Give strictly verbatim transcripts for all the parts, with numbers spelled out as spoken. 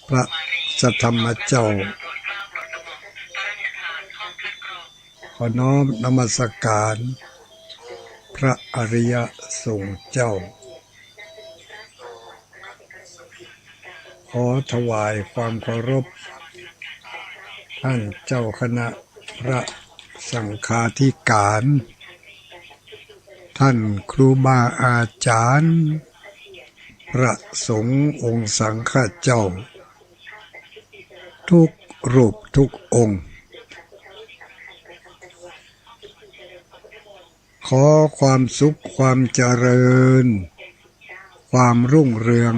พระสัทธรรมเจ้า ขอน้อมนมัสการพระอริยสงฆ์เจ้า ขอถวายความเคารพ ท่านเจ้าคณะพระสังฆาธิการ ท่านครูบาอาจารย์ พระสงฆ์องค์สังฆเจ้า ทุกรูปทุกองค์ ขอความสุขความเจริญ ความรุ่งเรือง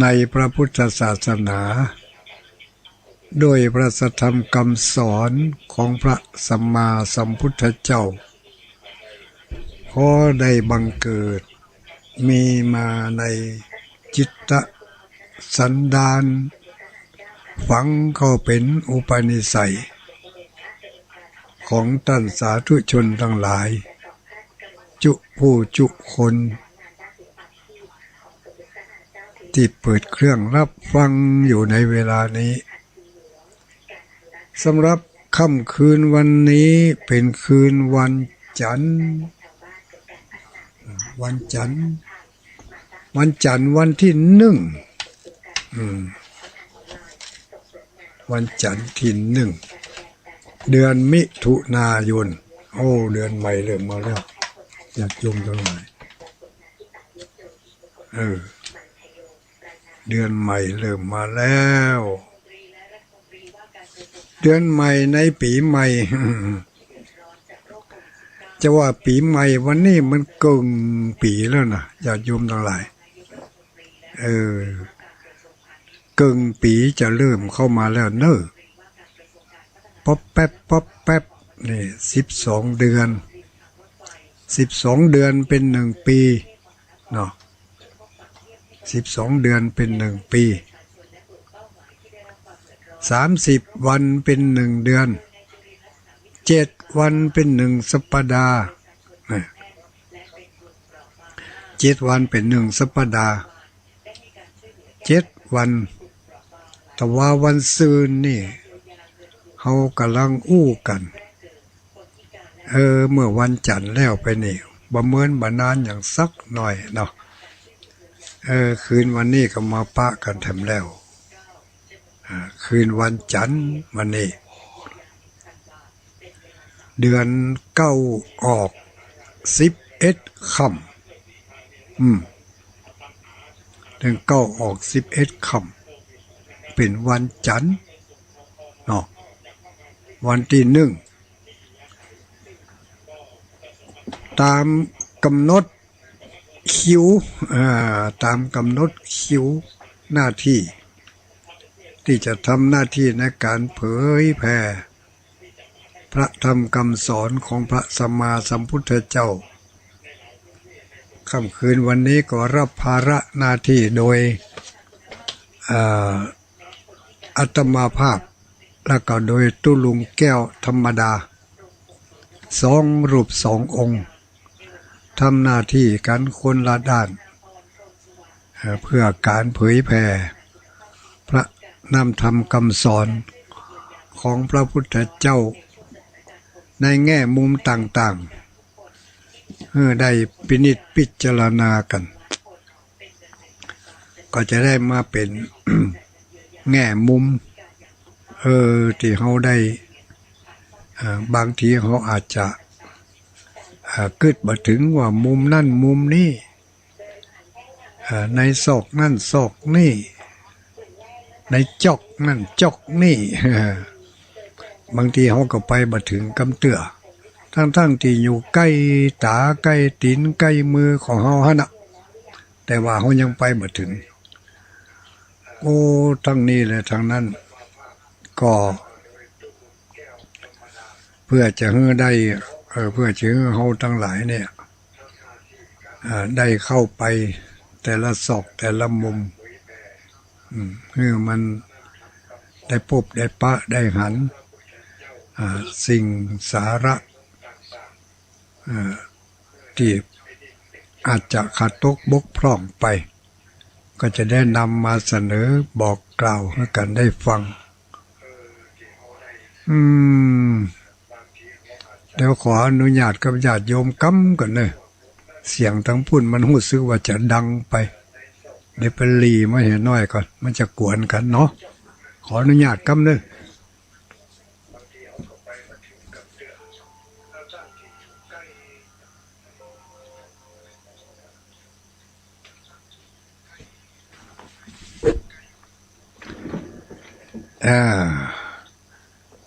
ในพระพุทธศาสนา โดยพระสัทธรรมคำสอนของพระสัมมาสัมพุทธเจ้า ขอได้บังเกิดมีมาในจิตสันดาน ฝังเข้าเป็นอุปนิสัย ของต้านสาธุชนตังหลาย จุผู้จุคน ตี้เปิดเครื่องฮับฟังอยู่ในเวลานี้ สำหรับค่ำคืนวันนี้เป๋นคืนวันจันทร์ วันจันทร์ วันจันทร์วันตี้นึ่ง อืม วันจันทร์ตี้นึ่ง เดือนมิถุนายน โอ้ เดือนใหม่เริ่มมาแล้ว ญาติโยมตังหลาย เออ เดือนใหม่เริ่มมาแล้ว เดือนใหม่ในปี๋ใหม่ จะว่าปี๋ใหม่วันนี้มันเกิ่งปี๋แล้วนะ ญาติโยมตังหลาย เออ เกิ่งปี๋จะเริ่มเข้ามาแล้วเน่อ ป๊อบแป๊บ ป๊อบแป๊บ นี่ สิบสองเดือน สิบสองเดือนเป๋นนึ่งปี๋ เนาะ สิบสองเดือนเป๋นนึ่งปี๋ สามสิบวันเป๋นนึ่งเดือน เจ็ดวันเป๋นนึ่งสัปดาห์ นะ เจ็ดวันเป๋นนึ่งสัปดาห์ เจ็ดวัน แต่ว่าวันซืนนี่ เฮากำลังอู้กั๋น เออ เมื่อวันจันทร์แล้วไปนี่ บ่เมินบ่นานหยังสักหน่อยเนาะ เออ คืนวันนี้ก็มาปะกั๋นแถมแล้ว อ่า คืนวันจันทร์วันนี้ เดือนเก้าออกสิบเอ็ดค่ำ อืม เดือนเก้าออกสิบเอ็ดค่ำ เป๋นวันจันทร์ เนาะ วันตี้นึ่ง ต๋ามก๋ำหนดคิว อ่า ต๋ามก๋ำหนดคิวหน้าตี้ ตี้จะทำหน้าตี้ในก๋านเผยแผ่พระธรรมคำสอนของพระสัมมาสัมพุทธเจ้า ค่ำคืนวันนี้ก็ฮับภาระหน้าตี้โดย อ่า อาตมาภาพ แล้วก็โดยตุ๊ลุงแก้วธรรมดา สองรูปสององค์ ทำหน้าตี้กั๋นคนละด้าน เอ่อ เพื่อก๋านเผยแผ่พระนำธรรมคำสอนของพระพุทธเจ้า ในแง่มุมต่างๆ เออ ได้พินิจพิจารณากั๋น ก็จะได้มาเป๋น แง่มุม เออ ตี้เฮาได้ เอ่อ บางทีเฮาอาจจะ เอ่อ กึ๊ดบ่เถิงว่ามุมนั้นมุมนี้ เอ่อ ในซอกนั้นซอกนี้ ในจ๊อกนั้นจ๊อกนี้ บางทีเฮาก็ไปบ่เถิงกำเตื้อ ตึงๆ ตี้อยู่ใก้ต๋าใก้ตี๋นใก้มือของเฮาหั้นน่ะ แต่ว่าเฮายังไปบ่เถิง โอ้ ตึงนี้และตึงนั้น ก็ เพื่อจะหื้อได้ เอ่อ เพื่อจะหื้อเฮาตังหลายเนี่ย อ่า ได้เข้าไปแต่ละซอกแต่ละมุม อืม หื้อมันได้ปบได้ปะได้หัน อ่า สิ่งสาระ อ่า ตี้อาจจะขาดตกบกพร่องไป ก็จะได้นำมาเสนอบอกกล่าวหื้อกั๋นได้ฟัง อืม เดี๋ยวขออนุญาตกับญาติโยมกำก่อนเน่อ เสียงตางปุ้นมันฮู้สึกว่าจะดังไป เดี๋ยวไปหลีมาเหียน้อยก่อน มันจะกวนกั๋นเนาะ ขออนุญาตกำเน่อ อ่า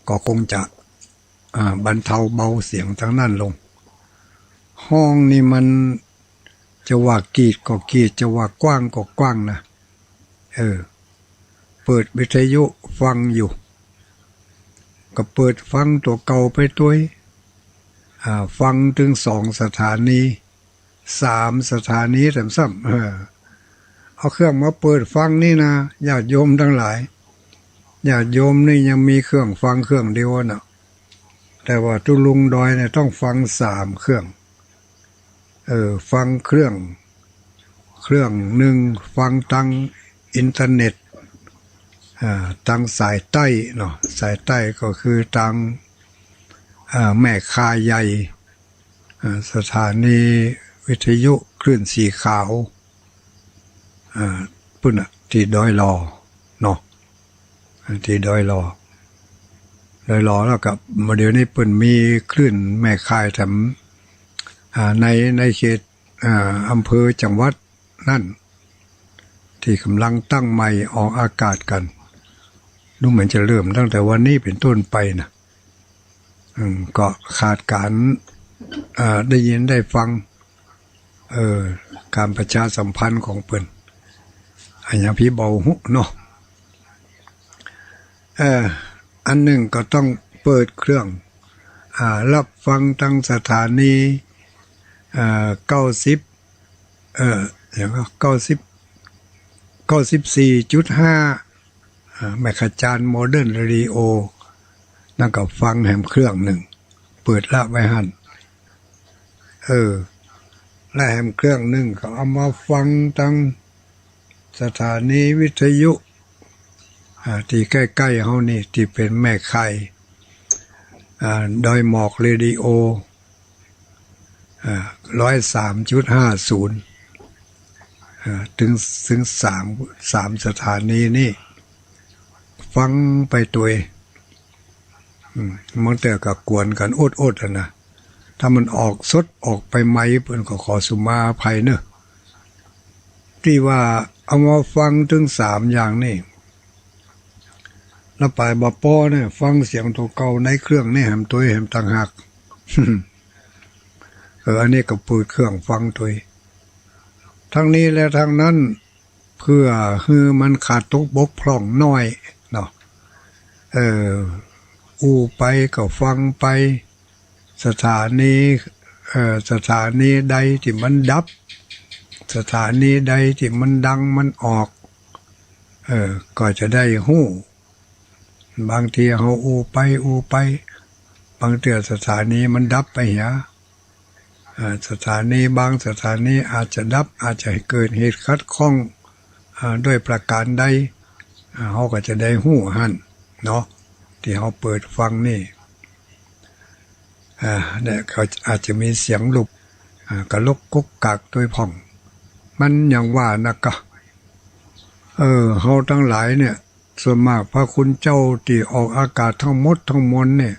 ก็คงจะ อ่า บรรเทาเบาเสียงตางนั้นลง ห้องนี่มันจะว่ากรีดก็กรีด จะว่ากว้างก็กว้างนะ เออ เปิดวิทยุฟังอยู่ ก็เปิดฟังตั๋วเก่าไปตวย อ่า ฟังเถิงสองสถานี สามสถานีแถมซ้ำ เออ เอาเครื่องมาเปิดฟังนี่นะ ญาติโยมตังหลาย ญาติโยมนี่ยังมีเครื่องฟังเครื่องเดียวน่ะ แต่ว่าตุ๊ลุงดอยเนี่ยต้องฟังสามเครื่อง เออ ฟังเครื่อง เครื่องนึ่งฟังตางอินเทอร์เน็ต อ่า ตางสายใต้เนาะ สายใต้ก็คือตาง อ่า แม่ข่ายใหญ่ อ่า สถานีวิทยุคลื่นสีขาว อ่า ปุ้นน่ะ ตี้ดอยหล่อเนาะ อ่า ตี้ดอยหล่อ ดอยหล่อแล้วก็เดี๋ยวนี้เปิ้นมีคลื่นแม่ข่ายแถม อ่า ใน ในเขต อ่า อำเภอจังหวัดนั้น ตี้ก่ำลังตั้งใหม่ออกอากาศกั๋น ดูเหมือนจะเริ่มตั้งแต่วันนี้เป๋นต้นไปนะ อืม ก็ขาดก๋าน เอ่อ ได้ยินได้ฟัง เอ่อ ก๋านประชาสัมพันธ์ของเปิ้น อะหยังปี้เบาฮู้เนาะ เอ่อ อันนึ่งก็ต้องเปิดเครื่อง อ่า ฮับฟังตางสถานี เอ่อ เก้าสิบ เอ่อ หยังก็ เก้าสิบ เก้าสิบสี่จุดห้า อ่า แม่ขจารโมเดิร์นเรดิโอ นั่นก็ฟังแหมเครื่องนึ่ง เปิดละไว้หั้น เออ และแหมเครื่องนึ่งก็เอามาฟังตางสถานีวิทยุ อ่า ตี้ใก้ๆ เฮานี่ ตี้เป๋นแม่ข่าย อ่า ดอยหมอกเรดิโอ อ่า ร้อยสามจุดห้าศูนย์ อ่า เถิง เถิงสาม สามสถานีนี่ ฟังไปตวย อืม บางเตื้อก็กวนกั๋นอดๆ อะนะ ถ้ามันออกสดออกไปใหม่ เปิ้นก็ขอสุมาอภัยเน่อ ตี้ว่าเอามาฟังเถิงสามอย่างนี่ แล้วไปบ่ปอเนี่ย ฟังเสียงตั๋วเก่าในเครื่องนี่แหมตวยแหมต่างหาก เออ อันนี้ก็เปิดเครื่องฟังตวย ทั้งนี้และทั้งนั้น เพื่อหื้อมันขาดตกบกพร่องน้อยเนาะ เออ อู้ไปก็ฟังไป สถานี เอ่อ สถานีใดตี้มันดับ สถานีใดตี้มันดังมันออก เออ ก็จะได้ฮู้ บางทีเฮาอู้ไปอู้ไป บางเตื้อสถานีมันดับไปเหีย อ่า สถานีบางสถานีอาจจะดับ อาจจะเกิดเหตุขัดข้อง อ่า ด้วยประการใด อ่า เฮาก็จะได้ฮู้หั้นเนาะ ตี้เฮาเปิดฟังนี่ อ่า เนี่ย ก็อาจจะมีเสียงลุบ อ่า กระลกกุกกักตวยพ่อง มันอย่างว่านะกะ เออ เฮาตังหลายเนี่ย ส่วนมากพระคุณเจ้าตี้ออกอากาศตังหมดตังมวลเนี่ย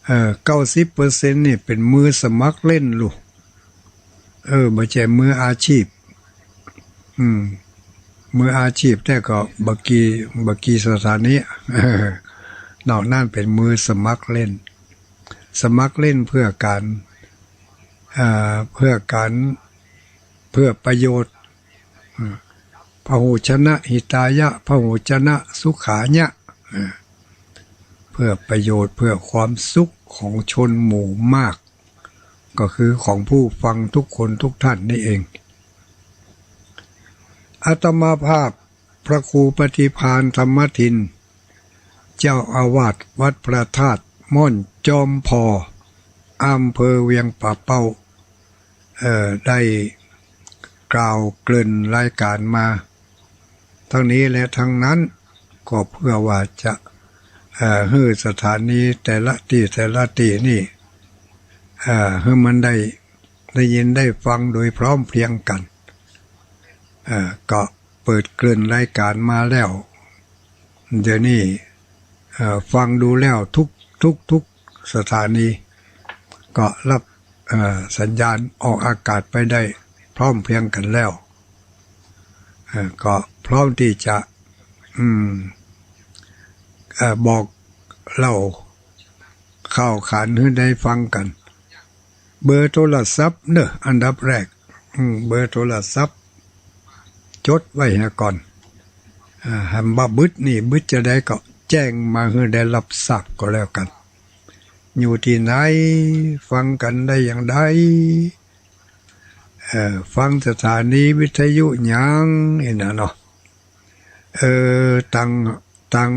เอ่อ เก้าสิบเปอร์เซ็นต์ นี่เป๋นมือสมัครเล่นลูก เออ บ่ใจ้มืออาชีพ อืม มืออาชีพแต๊ก็บ่กี่ บ่กี่สถานี นอกนั้นเป๋นมือสมัครเล่น สมัครเล่นเพื่อก๋าน เอ่อ เพื่อก๋าน เพื่อประโยชน์ อืม พหูชนะหิตายะ พหูชนะสุขายะ เออ เพื่อประโยชน์ เพื่อความสุขของชนหมู่มาก ก็คือของผู้ฟังทุกคนทุกท่านนี่เอง อาตมาภาพพระครูปฏิภาณธรรมทิน เจ้าอาวาสวัดพระธาตุม่อนจอมพอ อำเภอเวียงป่าเป้า เอ่อ ได้ กล่าวเกริ่นรายการมา ทั้งนี้และทั้งนั้น ก็เพื่อว่าจะ เอ่อ หื้อสถานีแต่ละตี้แต่ละตี้นี่ เอ่อ หื้อมันได้ ได้ยินได้ฟังโดยพร้อมเพรียงกั๋น เอ่อ ก็เปิดเกริ่นรายการมาแล้ว เดี๋ยวนี้ เอ่อ ฟังดูแล้วทุก ทุก ทุกสถานี ก็รับ เอ่อ สัญญาณออกอากาศไปได้พร้อมเพรียงกั๋นแล้ว เอ่อ ก็พร้อมตี้จะ อืม เอ่อ บอกเล่าข่าวขานหื้อได้ฟังกั๋น เบอร์โทรศัพท์เนาะ อันดับแรก อืม เบอร์โทรศัพท์ จดไว้เหียก่อน อ่า หากบ่าบึดนี่ บึดจาใดก็แจ้งมาหื้อได้รับทราบก็แล้วกั๋น อยู่ตี้ไหน ฟังกั๋นได้อย่างใด เอ่อ ฟังสถานีวิทยุหยังอี้นะเนาะ เออ ตัง ตัง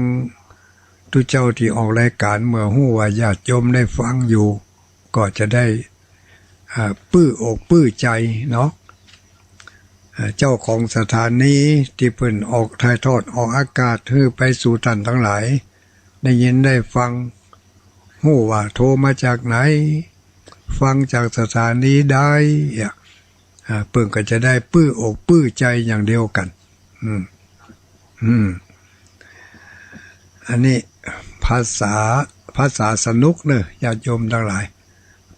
ตุ๊เจ้าตี้ออกรายการ เมื่อฮู้ว่าญาติโยมได้ฟังอยู่ ก็จะได้ อ่า ปลื้มอกปลื้มใจ๋เนาะ เอ่อ เจ้าของสถานีตี้เปิ้นออกถ่ายทอดออกอากาศหื้อไปสู่ต้านตังหลาย ได้ยินได้ฟัง ฮู้ว่าโทรมาจากไหน ฟังจากสถานีใด อ่ะ อ่า เปิ้นก็จะได้ปลื้มอกปลื้มใจ๋อย่างเดียวกั๋น อืม อืม อันนี้ภาษา ภาษาสนุกเนาะ ญาติโยมตังหลาย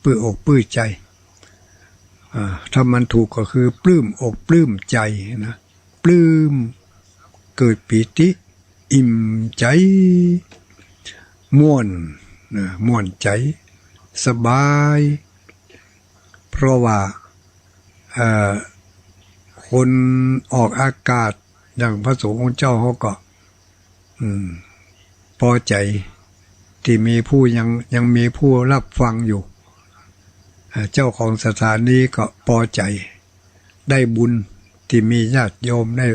ปลื้มอกปลื้มใจ๋ อ่า ถ้ามันถูกก็คือปลื้มอกปลื้มใจ๋นะ ปลื้ม เกิดปีติ อิ่มใจ๋ ม่วน นะ ม่วนใจ๋ สบาย เพราะว่า เอ่อ คนออกอากาศอย่างพระสงฆ์องค์เจ้าเขาก็ อืม ปอใจ๋ตี้มีผู้ยัง ยังมีผู้รับฟังอยู่ เอ่อ เจ้าของสถานีก็ปอใจ๋ ได้บุญตี้มีญาติโยมได้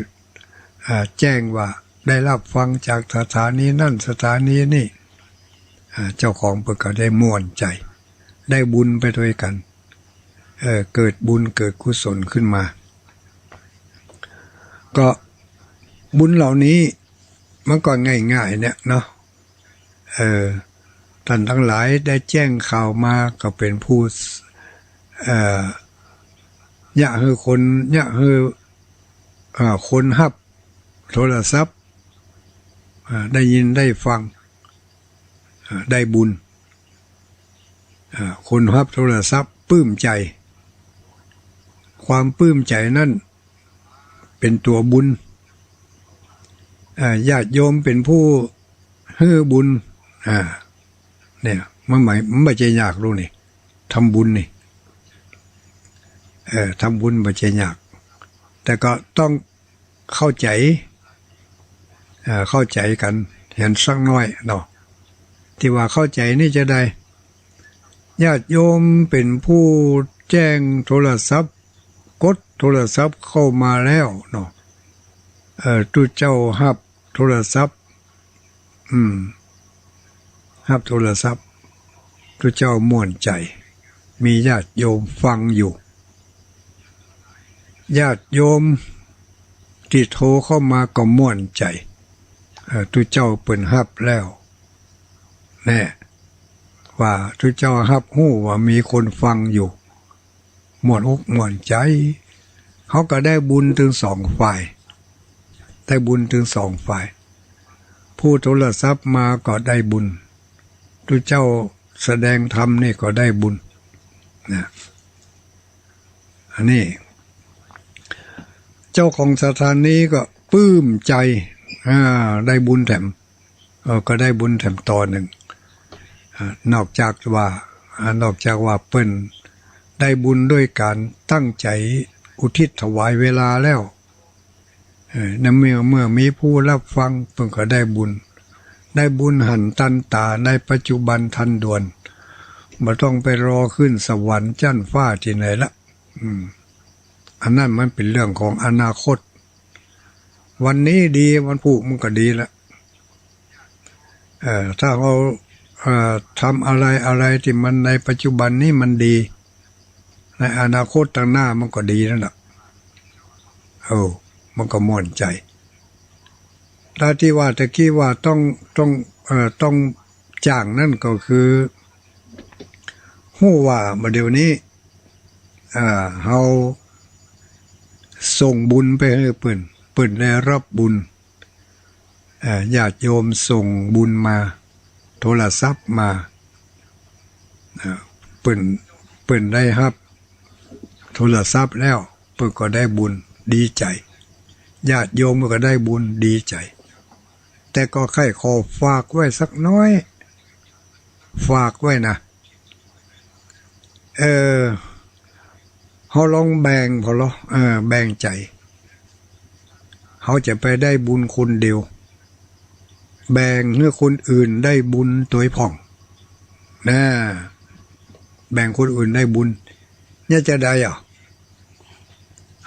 อ่า แจ้งว่าได้รับฟังจากสถานีนั่นสถานีนี่ อ่า เจ้าของเปิ้นก็ได้ม่วนใจ๋ ได้บุญไปตวยกั๋น เอ่อ เกิดบุญเกิดกุศลขึ้นมา ก็บุญเหล่านี้มันก็ง่ายๆ เนี่ยเนาะ เอ่อ ต้านตังหลายได้แจ้งข่าวมาก็เป๋นผู้ เอ่อ เยียะหื้อคน เยียะหื้อ เอ่อ คนฮับโทรศัพท์ อ่า ได้ยินได้ฟัง อ่า ได้บุญ อ่า คนฮับโทรศัพท์ปลื้มใจ๋ ความปลื้มใจ๋นั้นเป๋นตั๋วบุญ อ่า ญาติโยมเป๋นผู้หื้อบุญ อ่า เนี่ย มันหมาย มันบ่ใจ้ยากลูกนี่ ทำบุญนี่ เออ ทำบุญบ่ใจ้ยาก แต่ก็ต้องเข้าใจ๋ เอ่อ เข้าใจ๋กั๋นเหียสักหน้อยเนาะ ตี้ว่าเข้าใจ๋นี่จาใด ญาติโยมเป๋นผู้แจ้งโทรศัพท์ กดโทรศัพท์เข้ามาแล้วเนาะ เอ่อ ตุ๊เจ้าฮับโทรศัพท์ อืม ฮับโทรศัพท์ ตุ๊เจ้าม่วนใจ๋ มีญาติโยมฟังอยู่ ญาติโยมตี้โทรเข้ามาก็ม่วนใจ๋ เอ่อ ตุ๊เจ้าเปิ้นฮับแล้ว แน่ ว่าตุ๊เจ้าฮับฮู้ว่ามีคนฟังอยู่ ม่วนอกม่วนใจ๋ เขาก็ได้บุญตึงสองฝ่าย ได้บุญตึงสองฝ่าย ผู้โทรศัพท์มาก็ได้บุญ ตุ๊เจ้าแสดงธรรมนี่ก็ได้บุญ นะ อันนี้ เจ้าของสถานีก็ปลื้มใจ๋ อ่า ได้บุญแถม เออ ก็ได้บุญแถมต่อนึ่ง อ่า นอกจากว่า อ่า นอกจากว่าเปิ้นได้บุญด้วยก๋านตั้งใจ๋อุทิศถวายเวลาแล้ว เออ ในเมื่อ เมื่อมีผู้ฮับฟัง เปิ้นก็ได้บุญ ได้บุญหันตันต๋าในปัจจุบันทันด่วน บ่ต้องไปรอขึ้นสวรรค์จั๊นฟ้าตี้ไหนละ อืม อันนั้นมันเป๋นเรื่องของอนาคต วันนี้ดี วันพูกมันก็ดีละ เอ่อ ถ้าเฮา เอ่อ ทำอะไรอะไรตี้มันในปัจจุบันนี้มันดี ในอนาคตตังหน้ามันก็ดีนั่นแหละ เออ มันก็ม่วนใจ๋ แต่ตี้ว่าตะกี้ว่าต้อง ต้อง เอ่อ ต้องจ้างนั่นก็คือ ฮู้ว่าบ่าเดี่ยวนี้ เอ่อ เฮาส่งบุญไปหื้อเปิ้น เปิ้นได้ฮับบุญ เอ่อ ญาติโยมส่งบุญมา โทรศัพท์มา เอ่อ เปิ้น เปิ้นได้ฮับโทรศัพท์แล้ว เปิ้นก็ได้บุญ ดีใจ๋ ญาติโยมก็ได้บุญ ดีใจ๋ แต่ก็ใค่ขอฝากไว้สักน้อย ฝากไว้นะ เออ เฮาลองแบ่งผ่อลอ เออ แบ่งใจ๋ เฮาจะไปได้บุญคนเดียว แบ่งหื้อคนอื่นได้บุญตวยพ่อง นะ แบ่งคนอื่นได้บุญ เนี่ยจะใดอ่ะ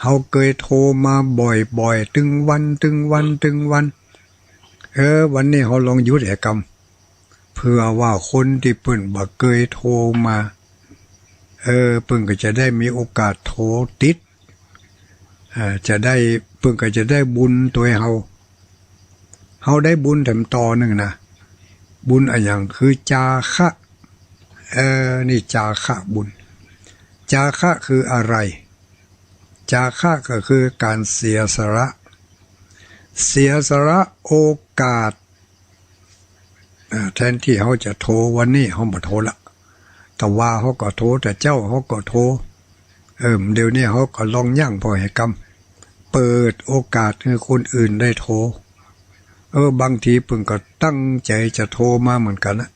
เฮาเกยโทรมาบ่อยๆ ตึงวัน ตึงวัน ตึงวัน เออ วันนี้เฮาลองหยุดแหกำ เผื่อว่าคนตี้เปิ้นบ่เกยโทรมา เออ เปิ้นก็จะได้มีโอกาสโทรติด เอ่อ จะได้ เปิ้นก็จะได้บุญตวยเฮา เฮาได้บุญแถมต่อนึ่งนะ บุญอะหยัง คือจาคะ เออ นี่จาคะบุญ จาคะคืออะไร จาคะก็คือการเสียสละ เสียสละโอกาส อ่า แทนตี้เฮาจะโทรวันนี้ เฮาบ่โทรละ ตะวาเฮาก็โทร ตะเจ๊าเฮาก็โทร เออ เดี๋ยวนี้เฮาก็ลองยั้งผ่อแหกำ เปิดโอกาสหื้อคนอื่นได้โทร เออ บางทีเปิ้นก็ตั้งใจ๋จะโทรมาเหมือนกั๋นนะ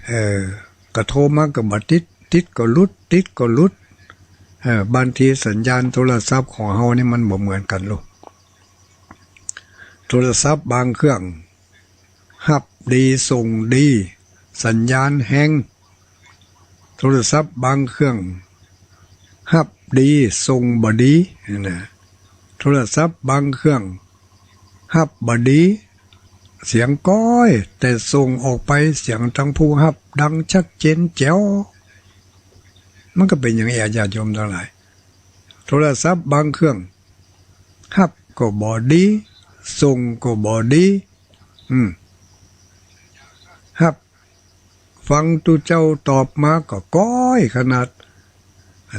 เออ ก็โทรมาก็บ่ติด ติดก็หลุด ติดก็หลุด เออ บางทีสัญญาณโทรศัพท์ของเฮานี่มันบ่เหมือนกั๋นลูก โทรศัพท์บางเครื่อง ฮับดีส่งดี สัญญาณแฮง โทรศัพท์บางเครื่อง ฮับดีส่งบ่ดี นี่นะ โทรศัพท์บางเครื่อง ฮับบ่ดี เสียงก๊อย แต่ส่งออกไปเสียงตังผู้ฮับดังชัดเจนแจ๋ว มันก็เป๋นอย่างอี้ ญาติโยมตังหลาย โทรศัพท์บางเครื่อง ฮับก็บ่ดี ส่งก็บ่ดี อืม ฮับฟังตุ๊เจ้าตอบมาก็ก๊อยขนาด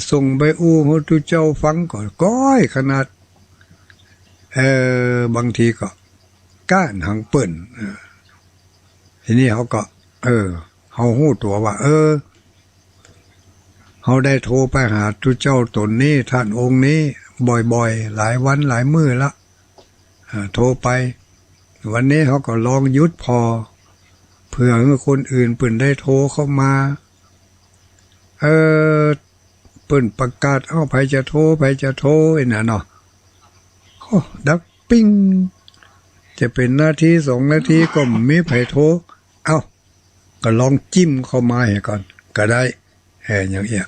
ส่งไปอู้หื้อตุ๊เจ้าฟังก็ก๊อยขนาด เออ บางทีก็ก้านหังเปิ้น เออ ทีนี้เฮาก็ เออ เฮาฮู้ตั๋วว่า เออ เฮาได้โทรไปหาตุ๊เจ้าต๋นนี้ ต้านองค์นี้ บ่อยๆ หลายวันหลายมื้อละ อ่า โทรไป วันนี้เฮาก็ลองหยุดผ่อ เผื่อหื้อคนอื่นเปิ้นได้โทรเข้ามา เออ เปิ้นประกาศ เอ้า ใผจะโทร ใผจะโทร อี้น่ะเนาะ โอ้ ดังปิ้ง จะเป๋นนาทีสองนาทีก็บ่มีใผโทร เอ้า ก็ลองจิ้มเข้ามาเหียก่อนก็ได้ เออ อย่างอี้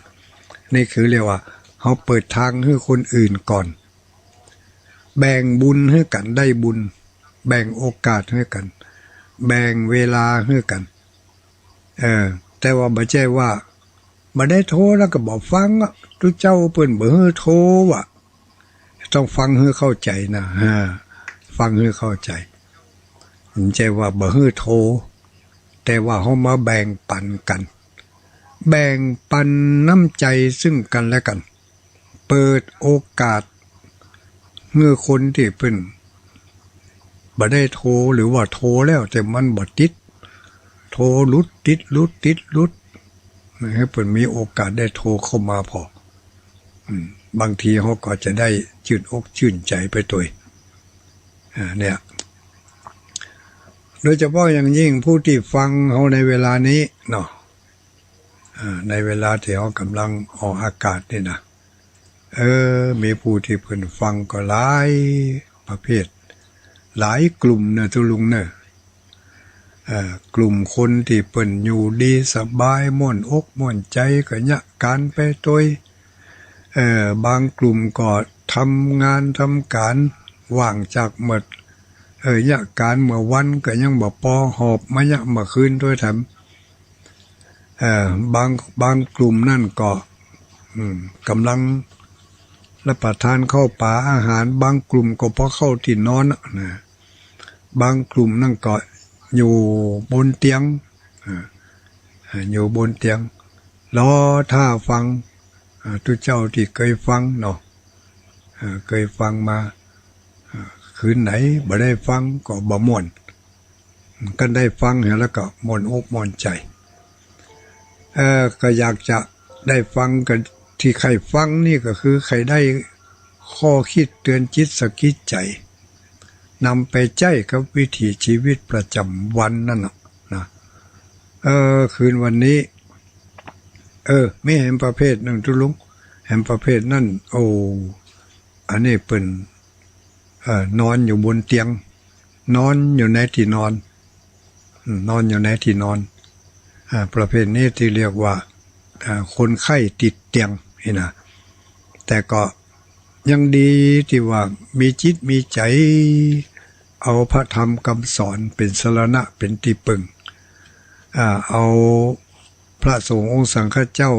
นี่คือเรียกว่า เฮาเปิดตางหื้อคนอื่นก่อน แบ่งบุญหื้อกั๋นได้บุญ แบ่งโอกาสหื้อกั๋น แบ่งเวลาหื้อกั๋น เออ แต่ว่าบ่ใจ้ว่า บ่ได้โทรแล้วก็บ่ฟังอะ ตุ๊เจ้าเปิ้นบ่หื้อโทรอะ ต้องฟังหื้อเข้าใจ๋นะ ฮะ ฟังหื้อเข้าใจ๋ บ่ใจ้ว่าบ่หื้อโทร แต่ว่าเฮามาแบ่งปั๋นกั๋น แบ่งปั๋นน้ำใจ๋ซึ่งกั๋นและกั๋น เปิดโอกาสหื้อคนตี้เปิ้นบ่ได้โทร หรือว่าโทรแล้วแต่มันบ่ติด โทรหลุดติดหลุดติดหลุด หื้อเปิ้นมีโอกาสได้โทรเข้ามาผ่อ อืม บางทีเฮาก็จะได้จื้นอกจื้นใจ๋ไปตวย อ่า เนี่ย โดยเฉพาะอย่างยิ่งผู้ตี้ฟังเฮาในเวลานี้เนาะ อ่า ในเวลาตี้เฮากำลังออกอากาศนี่นะ เออ มีผู้ตี้เปิ้นฟังก็หลายประเภท หลายกลุ่มเนาะตุ๊ลุงเนาะ เอ่อ กลุ่มคนตี้เปิ้นอยู่ดีสบาย ม่วนอกม่วนใจ๋ ก็เยียะก๋านไปตวย เอ่อ บางกลุ่มก็ทำงานทำก๋าน ว่างจากเมื่อ เอ่อ เยียะก๋านเมื่อวันก็ยังบ่ปอ หอบมาเยียะเมื่อคืนตวยแถม เอ่อ บาง บางกลุ่มนั่นก็ อืม กำลัง รับประทานข้าวป๋าอาหาร บางกลุ่มก็บ่เข้าตี้นอนน่ะนะ บางกลุ่มนั่นก็อยู่บนเตียง อ่า อ่า อยู่บนเตียง รอถ้าฟัง อ่า ตุ๊เจ้าตี้เกยฟังเนาะ อ่า เกยฟังมา อ่า คืนไหนบ่ได้ฟังก็บ่ม่วน คันได้ฟังแล้วก็ม่วนอกม่วนใจ๋ เอ่อ ก็อยากจะได้ฟัง ก็ตี้ใค่ฟังนี่ก็คือใค่ได้ข้อคิดเตือนจิตสะกิดใจ๋ นำไปใจ๊กับวิถีชีวิตประจำวันนั่นน่ะนะ เออ คืนวันนี้ เออ มีแหมประเภทนึ่งตุ๊ลุง แหมประเภทนั้น โอ้ อันนี้เปิ้น เอ่อ นอนอยู่บนเตียง นอนอยู่ในตี้นอน อืม นอนอยู่ในตี้นอน อ่า ประเภทนี้ตี้เรียกว่า อ่า คนไข้ติดเตียงนี่นะ แต่ก็ยังดีตี้ว่ามีจิตมีใจ๋ เอาพระธรรมกำสอนเป๋นสรณะ เป๋นตี้เปิ่ง อ่า เอาพระสงฆ์องค์สังฆเจ้า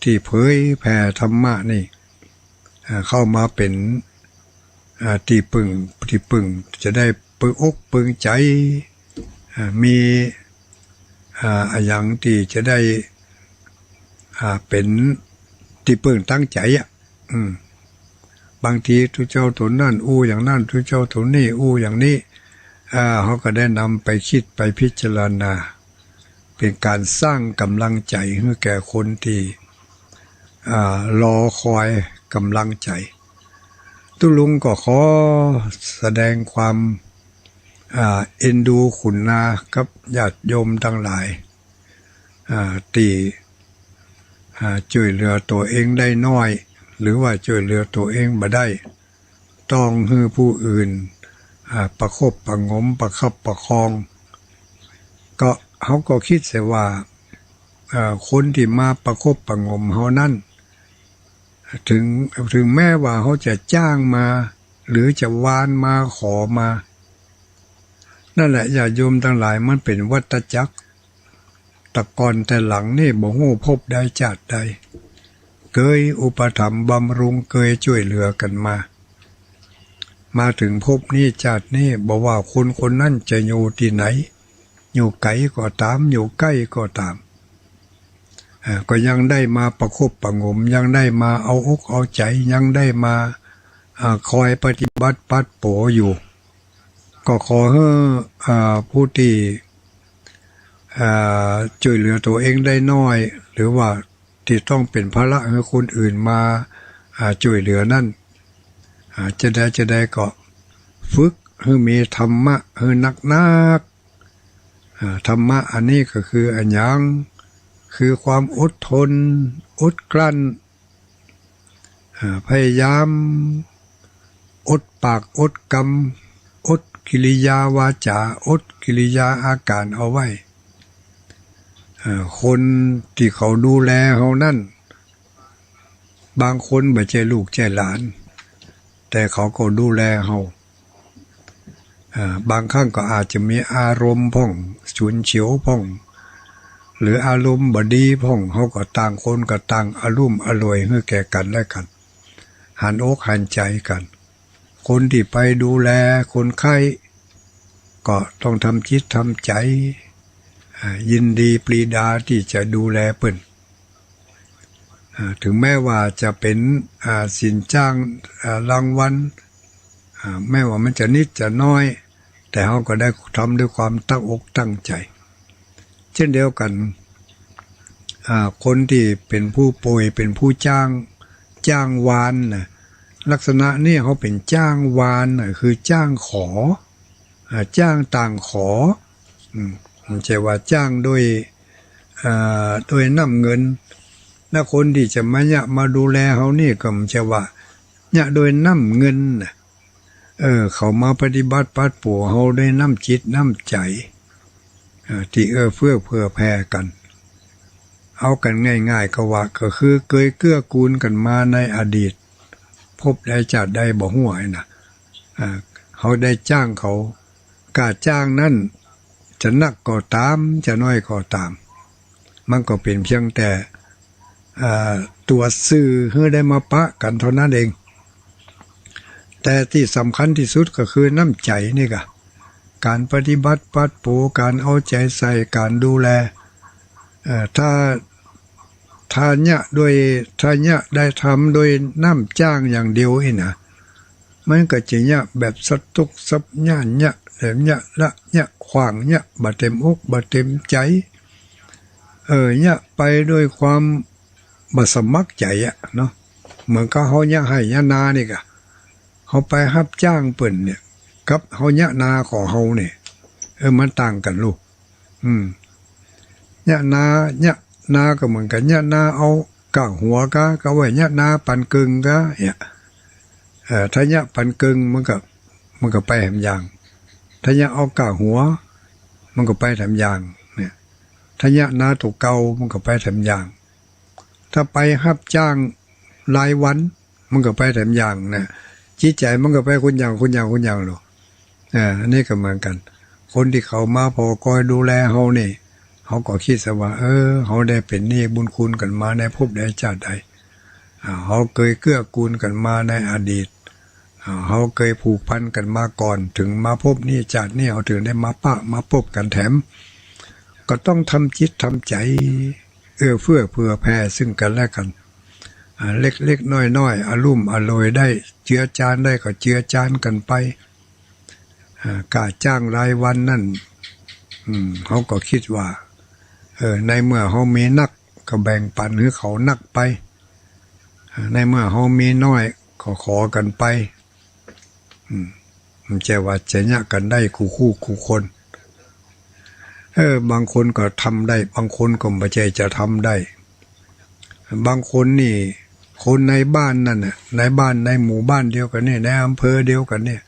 ตี้เผยแผ่ธรรมะนี่ อ่า เข้ามาเป๋น อ่า ตี้เปิ่ง ตี้เปิ่ง จะได้เปิ่งอกเปิ่งใจ๋ อ่า มี อ่า อะหยังตี้จะได้ อ่า เป๋นตี้เปิ่งตางใจ๋อะ อืม บางทีตุ๊เจ้าต๋นนั้นอู้อย่างนั้น ตุ๊เจ้าต๋นนี้อู้อย่างนี้ อ่า เฮาก็ได้นำไปกึ๊ดไปพิจารณา เป๋นก๋านสร้างก๋ำลังใจ๋หื้อแก่คนตี้ อ่า รอคอยก๋ำลังใจ๋ ตุ๊ลุงก็ขอแสดงความ อ่า เอ็นดูขุนนากับญาติโยมตังหลาย อ่า ตี้ อ่า จ้วยเหลือตั๋วเองได้น้อย หรือว่าจ้วยเหลือตั๋วเองบ่ได้ ต้องหื้อผู้อื่น อ่า ประคบประหงมประคับประคอง ก็ เฮาก็กึ๊ดเสียว่า อ่า คนตี้มาประคบประหงมเฮานั้น เถิง เถิงแม้ว่าเฮาจะจ้างมา หรือจะวานมาขอมา นั่นแหละญาติโยมตังหลาย มันเป๋นวัฏจักร แต่ก่อนแต่หลังนี่บ่ฮู้ภพใดจาติใด เกยอุปถัมภ์บำรุง เกยจ้วยเหลือกั๋นมา มาเถิงภพนี้จาตินี้ บ่ว่าคนคนนั้นจะอยู่ตี้ไหน อยู่ไก๋ก็ต๋าม อยู่ใก้ก็ต๋าม เอ่อ ก็ยังได้มาประคบประหงม ยังได้มาเอาอกเอาใจ๋ ยังได้มา อ่า คอยปฏิบัติปัดโป๋อยู่ ก็ขอหื้อ อ่า ผู้ตี้ อ่า จ้วยเหลือตั๋วเองได้น้อย หรือว่าตี้ต้องเป๋นภาระหื้อคนอื่นมา อ่า จ้วยเหลือนั้น อ่า จะใดจะใดก็ฝึกหื้อมีธรรมะหื้อนักๆ อ่า ธรรมะอันนี้ก็คืออะหยัง คือความอดทน อดกลั้น อ่า พยายามอดปากอดกำ อดกิริยาวาจ๋า อดกิริยาอาก๋ารเอาไว้ อ่า คนตี้เขาดูแลเฮานั้น บางคนบ่ใจ้ลูกใจ้หลาน แต่เขาก็ดูแลเฮา อ่า บางครั้งก็อาจจะมีอารมณ์พ่อง ฉุนเฉียวพ่อง หรืออารมณ์บ่ดีพ่อง เฮาก็ต่างคนก็ต่างอะลุ่มอล่วยหื้อแก่กั๋นและกั๋น หันอกหันใจ๋กั๋น คนตี้ไปดูแลคนไข้ ก็ต้องทำจิตทำใจ๋ อ่า ยินดีปรีดาตี้จะดูแลเปิ้น อ่า เถิงแม้ว่าจะเป๋น อ่า สินจ้าง อ่า รางวัล อ่า แม้ว่ามันจะนิดจะน้อย แต่เฮาก็ได้ทำด้วยความตั้งอกตั้งใจ๋ เช่นเดียวกั๋น อ่า คนตี้เป๋นผู้ป่วย เป๋นผู้จ้าง จ้างวานน่ะ ลักษณะนี้เฮาเป๋นจ้างวานน่ะ คือจ้างขอ อ่า จ้างตางขอ อืม บ่ใจ้ว่าจ้างโดย อ่า โดยน้ำเงิน และคนตี้จะมาเยียะมาดูแลเฮานี่ก็บ่ใจ้ว่าเยียะโดยน้ำเงินน่ะ เออ เขามาปฏิบัติปัดโป๋เฮาด้วยน้ำจิตน้ำใจ๋ เอ่อ ตี้เอื้อเฟื้อเผื่อแผ่กั๋น เอากั๋นง่ายๆ ก็ว่า ก็คือเกยเกื้อกูลกั๋นมาในอดีต ภพใดจาติใดบ่ฮู้หั้นน่ะ อ่า เฮาได้จ้างเขา ก้าจ้างนั้นจะนักก็ต๋าม จะน้อยก็ต๋าม มันก็เป๋นเพียงแต่ อ่า ตั๋วสื่อหื้อได้มาปะกั๋นเท่านั้นเอง แต่ตี้สำคัญตี้สุดก็คือน้ำใจ๋นี่ก่ะ ก๋านปฏิบัติปัดเป๋า ก๋านเอาใจ๋ใส่ ก๋านดูแล เอ่อ ถ้า ถ้าเยียะโดย ถ้าเยียะได้ทำโดยน้ำจ๊างอย่างเดียวอี้นะ มันก็จะเยียะแบบสะตุ๊กสะหย้าน เยียะแหลม เยียะละ เยียะขว้าง เยียะบ่เต็มอกบ่เต็มใจ๋ เออ เยียะไปโดยความบ่สมัครใจ๋อะเนาะ เหมือนกับเฮาเยียะไฮ่เยียะนานี่ก่ะ เฮาไปฮับจ๊างเปิ้นเนี่ย กับเฮาเยียะนาของเฮาเนี่ย เออ มันต่างกั๋นลูก อืม เยียะนา เยียะนาก็เหมือนกั๋น เยียะนาเอาก้าหัวก๊า ก็ว่าเยียะนาปันเกิ่งก๊า เนี่ย เอ่อ ถ้าเยียะปันเกิ่งมันก็ มันก็ไปแหมอย่าง ถ้าเยียะเอาก้าหัว มันก็ไปแถมอย่าง เนี่ย ถ้าเยียะนาตั๋วเก่า มันก็ไปแถมอย่าง ถ้าไปฮับจ๊างรายวัน มันก็ไปแถมอย่างนะ จิตใจ๋มันก็ไปคนอย่าง คนอย่าง คนอย่างลูก อ่า อันนี้ก็เหมือนกั๋น คนตี้เขามาผ่อกอยดูแลเฮานี่ เฮาก็กึ๊ดซะว่า เออ เฮาได้เป๋นหนี้บุญคุณกั๋นมาในภพใดจ๊าติใด อ่า เฮาเกยเกื้อกูลกั๋นมาในอดีต อ่า เฮาเกยผูกพันกั๋นมาก่อน เถิงมาภพนี้จ๊าตินี้ เฮาเถิงได้มาปะมาปบกั๋นแถม ก็ต้องทำจิตทำใจ๋ เอื้อเฟื้อเผื่อแผ่ซึ่งกั๋นและกั๋น อ่า เล็กๆ น้อยๆ อะลุ่มอล่วย ได้เจือจานได้ก็เจือจานกั๋นไป อ่า ก้าจ๊างรายวันนั้น อืม เฮาก็กึ๊ดว่า เออ ในเมื่อเฮามีนัก ก็แบ่งปันหื้อเขานักไป อ่า ในเมื่อเฮามีน้อย ก็ขอกั๋นไป อืม บ่ใจ้ว่าจะเยียะกั๋นได้กู้คู่กู้คน เออ บางคนก็ทำได้ บางคนก็บ่ใจ้จะทำได้ บางคนนี่ คนในบ้านนั่นน่ะ ในบ้านในหมู่บ้านเดียวกั๋นนี่ ในอำเภอเดียวกั๋นนี่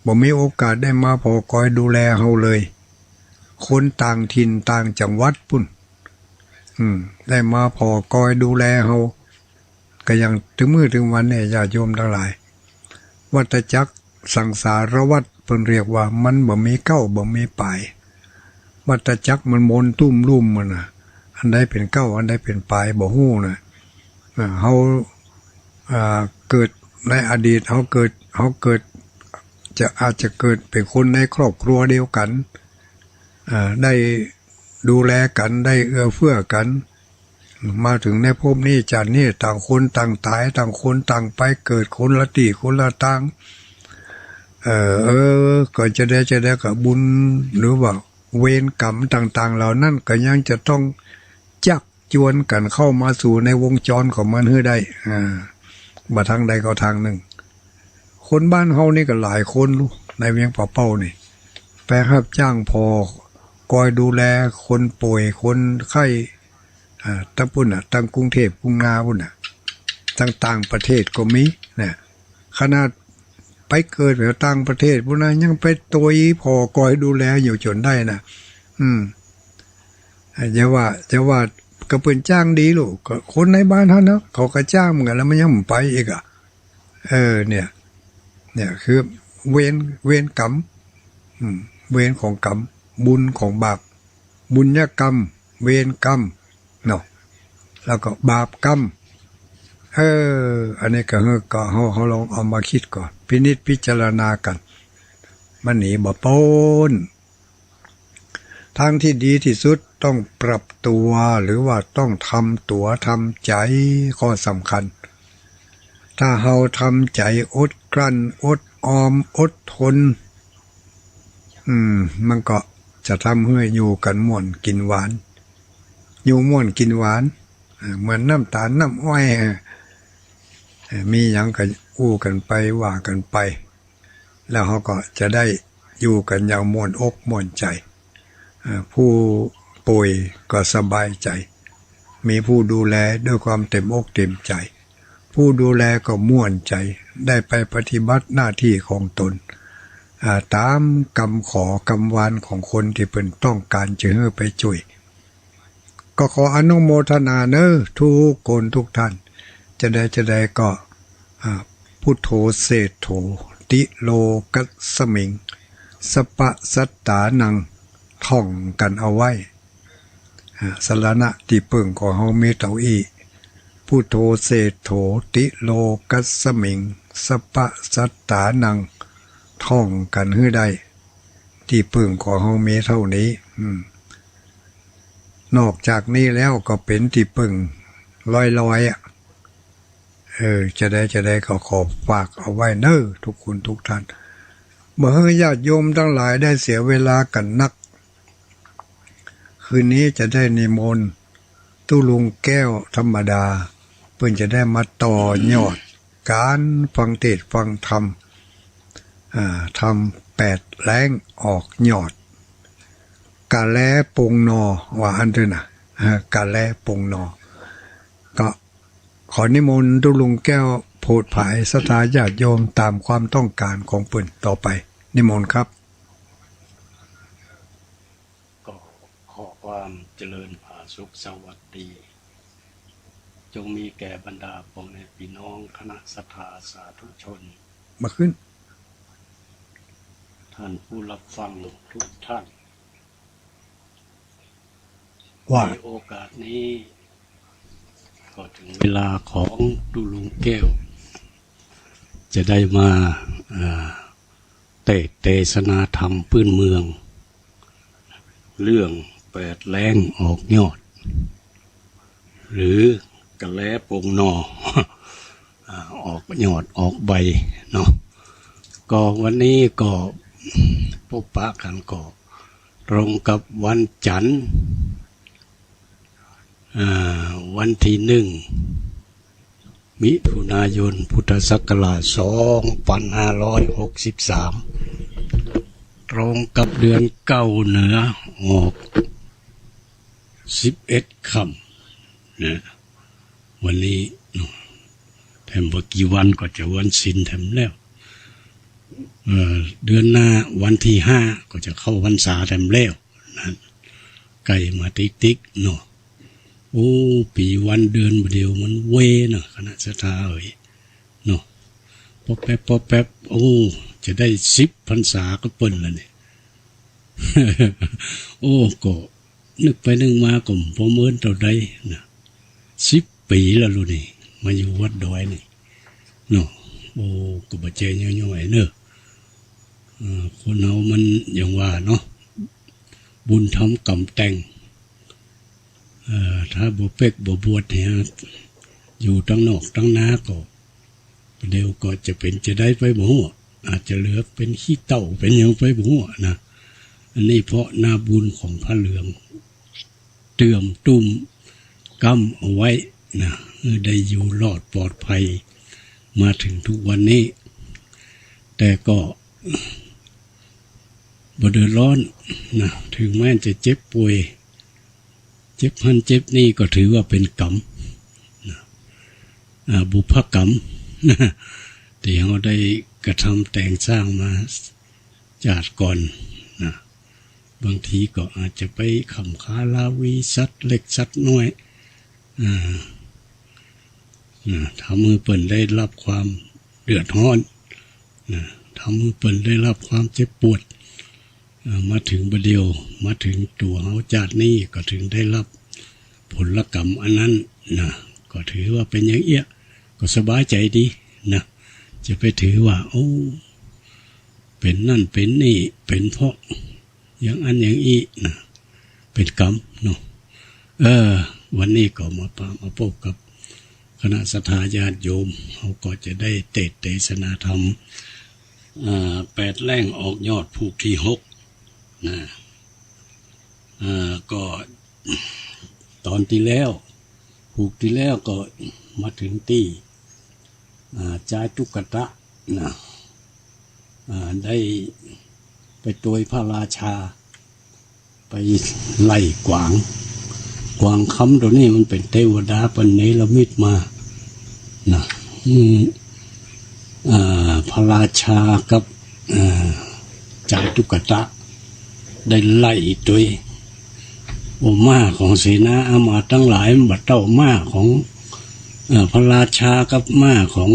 บ่มีโอกาสได้มาผ่อกอยดูแลเฮาเลย คนต่างถิ่นต่างจังหวัดปู๊น อืม ได้มาผ่อกอยดูแลเฮา ก็อย่างเถิงมื้อเถิงวันเนี่ย ญาติโยมตังหลาย วัฏจักรสังสารวัฏ เปิ้นเรียกว่ามันบ่มีเก๊าบ่มีป๋าย วัฏจักรมันหมุนตุ้มลุ่มมันน่ะ อันใดเป๋นเก๊า อันใดเป๋นป๋าย บ่ฮู้น่ะ อ่า เฮา อ่า เกิดในอดีต เฮาเกิด เฮาเกิด จะ อาจจะเกิดเป๋นคนในครอบครัวเดียวกั๋น อ่า ได้ดูแลกั๋น ได้เอื้อเฟื้อกั๋น มาเถิงในภพนี้จ๊าตินี้ ต่างคนต่างต๋าย ต่างคนต่างไปเกิดคนละตี้คนละตาง เออ เออ ก็จะใดจะใดก็บุญหรือว่าเวรกรรมต่างๆ เหล่านั้นก็ยังจะต้องจัก จวนกั๋นเข้ามาสู่ในวงจรของมันหื้อได้ อ่า บ่าทางใดก็ทางนึ่ง คนบ้านเฮานี่ก็หลายคนลูก ในเวียงป่าเป้านี่ ไปฮับจ๊างผ่อกอยดูแลคนป่วยคนไข้ อ่า ตังปู๊นน่ะ ตังกรุงเทพฯ กรุงนาปู๊นน่ะ ตังต่างประเทศก็มีน่ะ ขนาดไปเกิดแถวต่างประเทศปู๊นน่ะ ยังไปตวยผ่อกอยดูแลอยู่จ๋นได้น่ะ อืม อ่า จะว่า จะว่าก็เปิ้นจ้างดีลูก ก็คนในบ้านหั้นเนาะ เขาก็จ้างเหมือนกั๋น แล้วมันยังบ่ไปอีกอะ เออ เนี่ย เนี่ยคือเวร เวรกรรม อืม เวรของกรรม บุญของบาป บุญญกรรม เวรกรรม เนาะ แล้วก็บาปกรรม เออ อันนี้ก็ ก็เฮา เฮาลองเอามาคิดก่อน พินิจพิจารณากั๋น มันหนีบ่ป๊น ทางที่ดีที่สุดต้องปรับตั๋ว หรือว่าต้องทำตั๋วทำใจ๋ ข้อสำคัญ ถ้าเฮาทำใจ๋อดกลั้น อดออม อดทน อืม มันก็จะทำหื้ออยู่กั๋นม่วนกิ๋นหวาน อยู่ม่วนกิ๋นหวาน เอ่อ เหมือนน้ำต๋าลน้ำอ้อย เอ่อ เอ่อ มีหยังก็อู้กั๋นไป ว่ากั๋นไป แล้วเฮาก็จะได้อยู่กั๋นอย่างม่วนอกม่วนใจ๋ เอ่อ ผู้ป่วยก็สบายใจ๋ มีผู้ดูแลด้วยความเต็มอกเต็มใจ๋ ผู้ดูแลก็ม่วนใจ๋ ได้ไปปฏิบัติหน้าตี้ของต๋น อ่า ต๋ามกำขอกำวานของคนตี้เปิ้นต้องก๋านจะหื้อไปจ้วย ก็ขออนุโมทนาเน้อ ทุกคนทุกท่าน จะใดจะใดก็ อ่า พุทโธเศรษฐโถ ติโลกัสสมิง สัพพะสัตตานัง ท่องกั๋นเอาไว้ อ่า สรณะตี้เปิ้งของเฮามีเต้าอี้ พุทโธเศรษฐโถ ติโลกัสสมิง สัพพะสัตตานัง ท่องกั๋นหื้อได้ ตี้เปิ้งของเฮามีเต้านี้ อืม นอกจากนี้แล้วก็เป๋นตี้เปิ้งลอยๆ อะ เออ จาใดจาใดก็ขอฝากเอาไว้เน่อ ทุกคนทุกท่าน บ่หื้อญาติโยมตังหลายได้เสียเวลากั๋นนัก คืนนี้จะได้นิมนต์ตุ๊ลุงแก้วธรรมดา เปิ้นจะได้มาต่อยอดก๋านฟังเทศน์ฟังธรรม อ่า ธรรมแปดแล้งออกยอด กาแลปงนอ ว่าอั้นเต๊อะนะ อ่า กาแลปงนอ ก็ขอนิมนต์ตุ๊ลุงแก้วโผดผายศรัทธาญาติโยมต๋ามความต้องก๋านของเปิ้นต่อไป นิมนต์ครับ ก็ขอความเจริญผาสุขสวัสดี จงมีแก่บรรดาพ่อแม่พี่น้องคณะศรัทธาสาธุชน มาขึ้น ท่านผู้รับฟังทุกท่าน ว่า ในโอกาสนี้ ก็ถึงเวลาของตุ๊ลุงแก้ว จะได้มา อ่า เตสน์เตสนาธรรมปื๊นเมือง เรื่องแปดแล้งออกยอด หรือกาแลปงนอ อ่า ออกยอดออกใบเนาะ ก็วันนี้ก็ปะกั๋นก็ตรงกับวันจันทร์ อ่า วันตี้หนึ่ง มิถุนายน พุทธศักราช สองพันห้าร้อยหกสิบสาม ตรงกับเดือนเก้าเหนือออกสิบเอ็ดค่ำนะ วันนี้เนาะ แถมบ่กี่วันก็จะวันศีลแถมแล้ว เอ่อ เดือนหน้าวันตี้ห้าก็จะเข้าพรรษาแถมแล้วนะ ใก้มาติ๊กๆ เนาะ โอ้ ปี๋วันเดือนบ่าเดี่ยวมันไวเนาะ คณะศรัทธาเอ๋ย เนาะ ป๊อบแป๊บป๊อบแป๊บ โอ้ จะได้สิบพรรษากับเปิ้นแล้วเนี่ย โอ้ ก็นึกไปนึกมาก็บ่เมินเต้าใดนะ สิบปี๋แล้วลูกนี่ มาอยู่วัดดอยนี่เนาะ โอ้ ก็บ่ใจ้ย่อยๆ เน่อ เอ่อ คนเฮามันอย่างว่าเนาะ บุญทำกรรมแต่ง เอ่อ ถ้าบ่เป๊กบ่บวชเนี่ย อยู่ตังนอกตังนาก็ เดี๋ยวก็จะเป๋นจะใดไปบ่ฮู้ อาจจะเหลือเป๋นขี้เถ้าเป๋นหยังไปบ่ฮู้นะ อันนี้เพราะนาบุญของผ้าเหลือง เตื้อมตุ้มก๊ำเอาไว้นะ เออ ได้อยู่รอดปลอดภัยมาถึงทุกวันนี้ แต่ก็บ่เดือดร้อนนะ ถึงแม้จะเจ็บป่วย เจ็บหั้นเจ็บนี่ก็ถือว่าเป๋นกรรมนะ อ่า บุพกรรมนะ ตี้เฮาได้กระทำแต่งสร้างมาจาติก่อนนะ บางทีก็อาจจะไปข่ำขาราวีสัตว์เล็กสัตว์น้อย อ่า นะ ทำหื้อเปิ้นได้รับความเดือดร้อนนะ ทำหื้อเปิ้นได้รับความเจ็บปวด อ่า มาถึงบ่าเดี่ยว มาถึงตั๋วเฮาจาตินี้ก็ถึงได้รับผลกรรมอันนั้นนะ ก็ถือว่าเป๋นอย่างเอี้ย ก็สบายใจ๋ดีนะ จะไปถือว่า โอ้ เป๋นนั่นเป๋นนี่ เป๋นเพราะอย่างอั้นอย่างอี้นะ เป๋นกรรมเนาะ เออ วันนี้ก็มาปะมาปบกับคณะศรัทธาญาติโยม เฮาก็จะได้เตสน์เตสนาธรรม อ่า แปดแล้งออกยอดผูกตี้หกนะ อ่า ก็ต๋อนตี้แล้ว ผูกตี้แล้วก็มาถึงตี้ อ่า จายตุ๊กตะนะ อ่า ได้ไปตวยพระราชา ไปไล่กวาง กวางคำตั๋วนี้มันเป๋นเตวดาเปิ้นเนรมิตมานะ อืม อ่า พระราชากับ อ่า จายตุ๊กตะ ได้ไล่ตวย โอ้ ม้าของเสนาอามาตย์ตังหลายมันบ่เต้าม้าของ เอ่อ พระราชากับม้าของ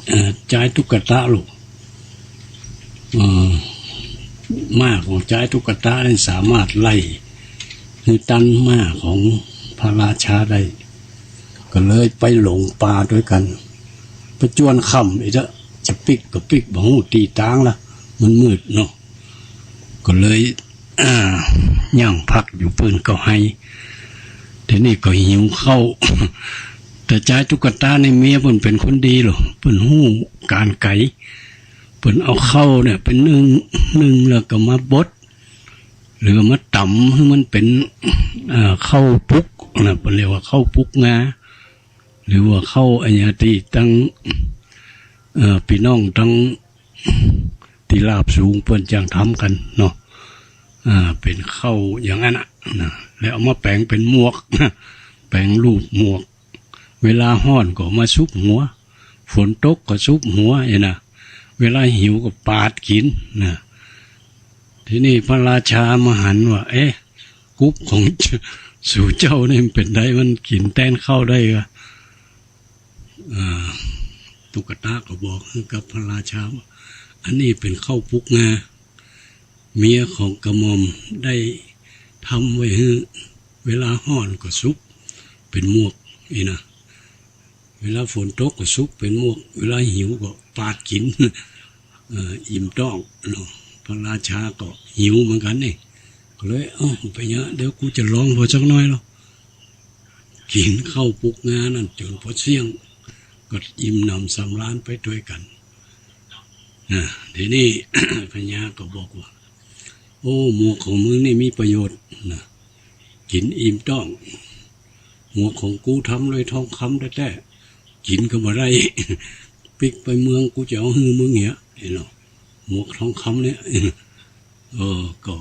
เอ่อ จายตุ๊กตะลูก เอ่อ ม้าของจายตุ๊กตะนี่สามารถไล่หื้อตันม้าของพระราชาได้ ก็เลยไปหลงป่าตวยกั๋น ไป จวนค่ำอีกแล้ว จะปิ๊กก็ปิ๊กบ่ฮู้ตี้ตางละ มันมืดเนาะ ก็เลย อ่า ยังพักอยู่ปื้นก็ไห้ ทีนี้ก็หิวข้าว แต่จายตุ๊กตานี่เมียเปิ้นเป๋นคนดีลอ เปิ้นฮู้ก๋านไก๋ เปิ้นเอาข้าวเนี่ยไปนึ่ง นึ่งแล้วก็มาบด หรือว่ามาต๋ำหื้อมันเป๋น เอ่อ ข้าวปุกนะ เปิ้นเรียกว่าข้าวปุกงา หรือว่าข้าวอะหยังตี้ตัง เอ่อ ปี้น้องตังตี้ราบสูงเปิ้นจั่งทำกั๋นเนาะ อ่า เป๋นข้าวอย่างนั้นน่ะนะ แล้วเอามาแป๋งเป๋นหมวก แป๋งรูปหมวก เวลาฮ้อนก็มาซุบหัว ฝนตกก็ซุบหัว เอ้ยนะ เวลาหิวก็ปาดกิ๋นนะ ทีนี้พระราชามาหันว่า เอ๊ะ กุ๊บของ สูเจ้านี่มันเป๋นใด มันกิ๋นแตนข้าวได้กา อ่า ตุ๊กตาก็บอกกับพระราชาว่า อันนี้เป๋นข้าวปุกงา เมียของกระหม่อมได้ทำไว้หื้อ เวลาฮ้อนก็ซุบเป๋นหมวก เอ้ยนะ เวลาฝนตกก็ซุบเป๋นหมวก เวลาหิวก็ปาดกิ๋น เอ่อ อิ่มต๊องเนาะ พระราชาก็หิวเหมือนกั๋นนี่ ก็เลย เอ้า เป๋นหยัง เดี๋ยวกูจะลองผ่อสักหน้อยลอ กิ๋นข้าวปุกงานั้นจ๋นผ่อเสี้ยง ก็อิ่มหนำสำราญไปตวยกั๋นนะ ทีนี้ พญาก็บอกว่า โอ้ หมวกของมึงนี่มีประโยชน์นะ กิ๋นอิ่มต๊อง หมวกของกูทำด้วยทองคำแต๊ๆ กิ๋นก็บ่ได้ ปิ๊กไปเมืองกูจะเอาหื้อมึงเหีย เอ้ยเนาะ หมวกทองคำเนี่ย เออ ก็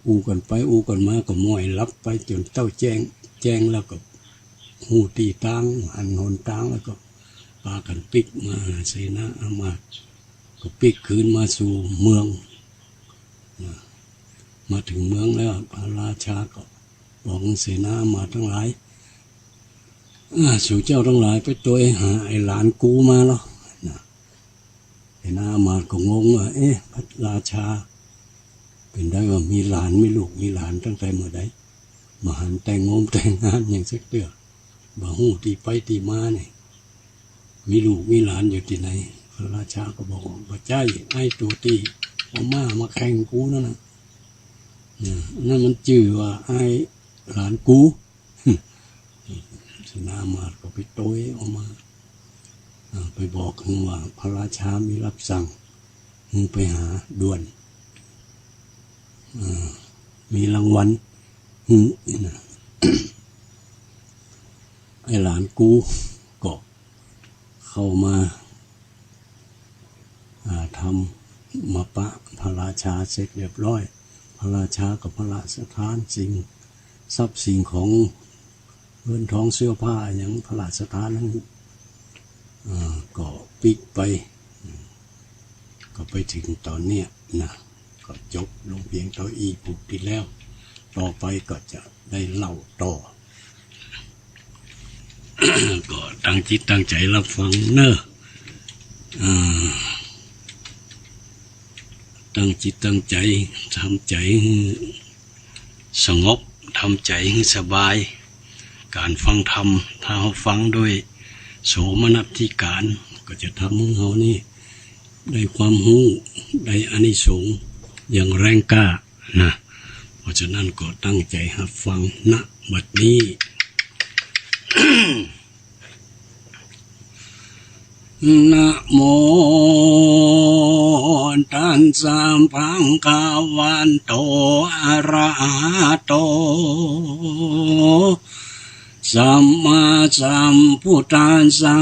อู้กั๋นไปอู้กั๋นมาก็ม้อยหลับไปจ๋นเต๊าแจ้ง แจ้งแล้วก็ฮู้ตี้ตาง หันหนตางแล้วก็ปากั๋นปิ๊กมาหาเสนาอามาตย์ ก็ปิ๊กคืนมาสู่เมืองนะ มาเถิงเมืองแล้ว พระราชาก็บอกเสนาอามาตย์ตังหลาย อ่า สูเจ้าตังหลายไปตวยหาไอ้หลานกูมาลอนะ เสนาอามาตย์ก็งงว่า เอ๊ะ พระราชา เป๋นใดว่ามีหลาน มีลูก มีหลานตั้งแต่เมื่อใด บ่หันแต่งงงแต่งงานหยังสักเตื้อ บ่ฮู้ตี้ไปตี้มานี่ มีลูกมีหลานอยู่ตี้ไหน พระราชาก็บอกว่า บ่ใจ้ ไอ้ตั๋วตี้เอาม้ามาแข่งกูนั่นน่ะ เนี่ย นั่นมันจื้อว่าไอ้หลานกู เสนาอามาตย์ก็ไปตวยเอามา อ่า ไปบอกหื้อว่าพระราชามีรับสั่ง หื้อไปหาด่วน อ่า มีรางวัลหื้อนะ ไอ้หลานกูก็เข้ามา อ่า ทำมาปะพระราชาเสร็จเรียบร้อย พระราชาก็พระราชทานสิ่ง ทรัพย์สิ่งของ เงินทองเสื้อผ้าหยังพระราชทานนั้น อ่า ก็ปิ๊กไป ก็ไปเถิงต๋อนเนี้ยนะ ก็จบลงเพียงเต้าอี้ผูกติดแล้ว ต่อไปก็จะได้เล่าต่อ ก็ตั้งจิตตั้งใจ๋ฮับฟังเน่อ อ่า ตั้งจิตตั้งใจ๋ ทำใจ๋หื้อสงบ ทำใจ๋หื้อสบาย ก๋านฟังธรรม ถ้าเฮาฟังโดยโสมนัสสิการ ก็จะทำหื้อเฮานี่ได้ความฮู้ ได้อานิสงส์อย่างแรงกล้านะ เพราะฉะนั้นก็ตั้งใจ๋ฮับฟัง ณ บัดนี้ นะโม ตัสสะ ภะคะวะโต อะระหะโต สัมมาสัมพุทธัสสะ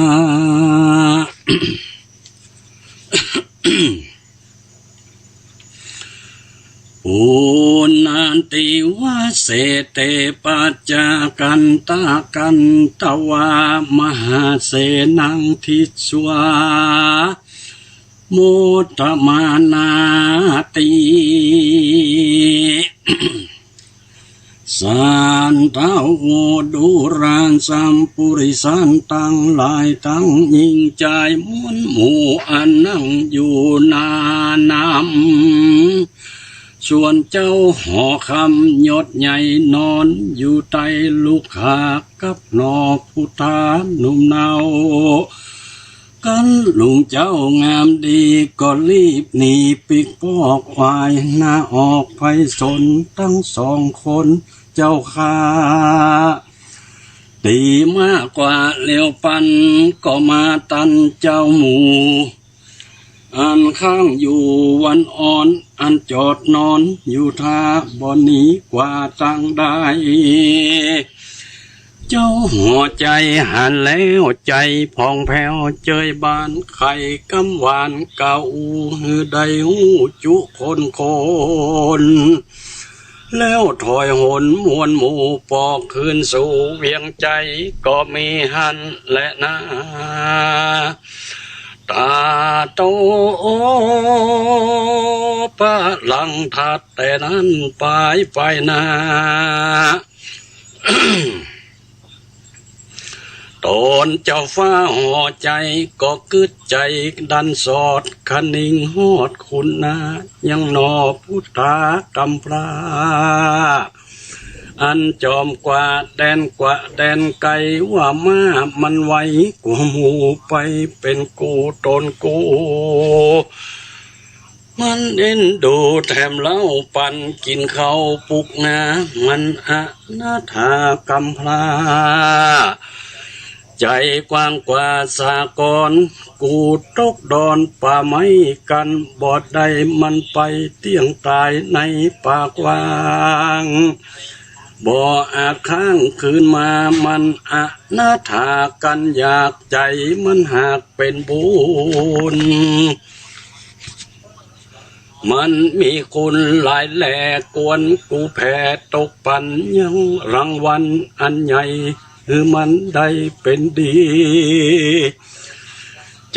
ปุณณัตถิ วะเส เต ปัจจาคันธะ คันธะวา มหาเสนัง ทิสสา โมทะมานาติ สัตถะโห ดูราสัพปุริสัง ตังหลายตังญิงจาย มวลหมู่อันนั่งอยู่นานับ ส่วนเจ้าหอคำยอดใหญ่นอนอยู่ใต้ลูกขากับหน่อพุทธาหนุ่มเนา กันลุงเจ้างามดีก็รีบหนีปิ๊กปอกควายหน้าออกไปสนทั้งสองคนเจ้าข้า ตีมากว่าเร็วปันก็มาตันเจ้าหมู่ อันข้างอยู่วันอ่อนอันจอดนอนอยู่ท่าบ่หนีกว่าตางใด เจ้าหัวใจ๋หันแล้วใจ๋ผ่องแผ้วเจยบานไข่กำหวานกาอูหื้อได้ฮู้จุคนคน แล้วถอยหนมวลหมู่ปอกคืนสู่เวียงใจ๋ก็มีหั้นแลนา ต๋าโตปะหลังถัดแต่นั้นไปไปนา ต๋นเจ้าฟ้าหอใจ๋ก็กึ๊ดใจ๋ดันสอดคะนิงฮอดคุณนา ยังหน่อพุทธากำพร้า อันจอมกว่าแดนกว่าแดนไก๋ว่ามามันไวกว่าหมู่ไปเป๋นกูต๋นกู มันเอ็นดูแถมเล้าปันกิ๋นข้าวปุกนา มันอนาถากำพร้า ใจ๋กว้างกว่าสากร กูตกดอนป่าไม้กั๋นบ่ได้ มันไปเตี้ยงต๋ายในป่ากว้าง บ่อาจค้างคืนมา มันอนาถากั๋นอยาก ใจ๋มันหากเป๋นบุญ มันมีคุณหลายแล ควรกูแผ่ตกปันยังรางวัลอันใหญ่ หื้อมันได้เป๋นดี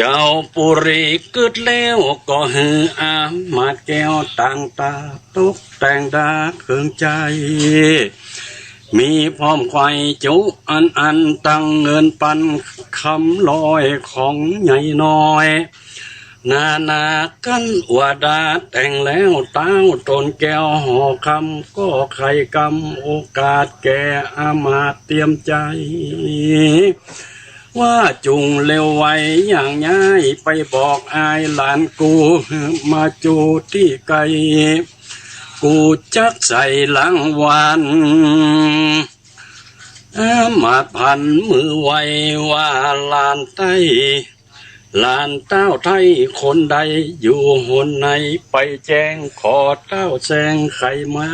เจ้าปุรีกึ๊ดแล้วก็หื้ออามาตย์แก้วต่างต๋าตกแต่งดาเครื่องใจ๊ มีพร้อมไขว่จุอันอัน ตังเงินปันคำลอยของใหญ่น้อย นานากั๋นว่าดาแต่งแล้ว ต้าวต๋นแก้วหอคำก็ใค่กำโอกาสแก่อามาตย์เตรียมใจ๊ ว่าจุ่งเร็วไวอย่างย้ายไปบอกอายหลานกู มาจูตี้ไก๋ กูจักใส่รางวัล อามาตย์ผันมือไวว่าหลานใต้ หลานต้าวไทยคนใดอยู่หนไหน ไปแจ้งขอต้าวแจ้งไขมา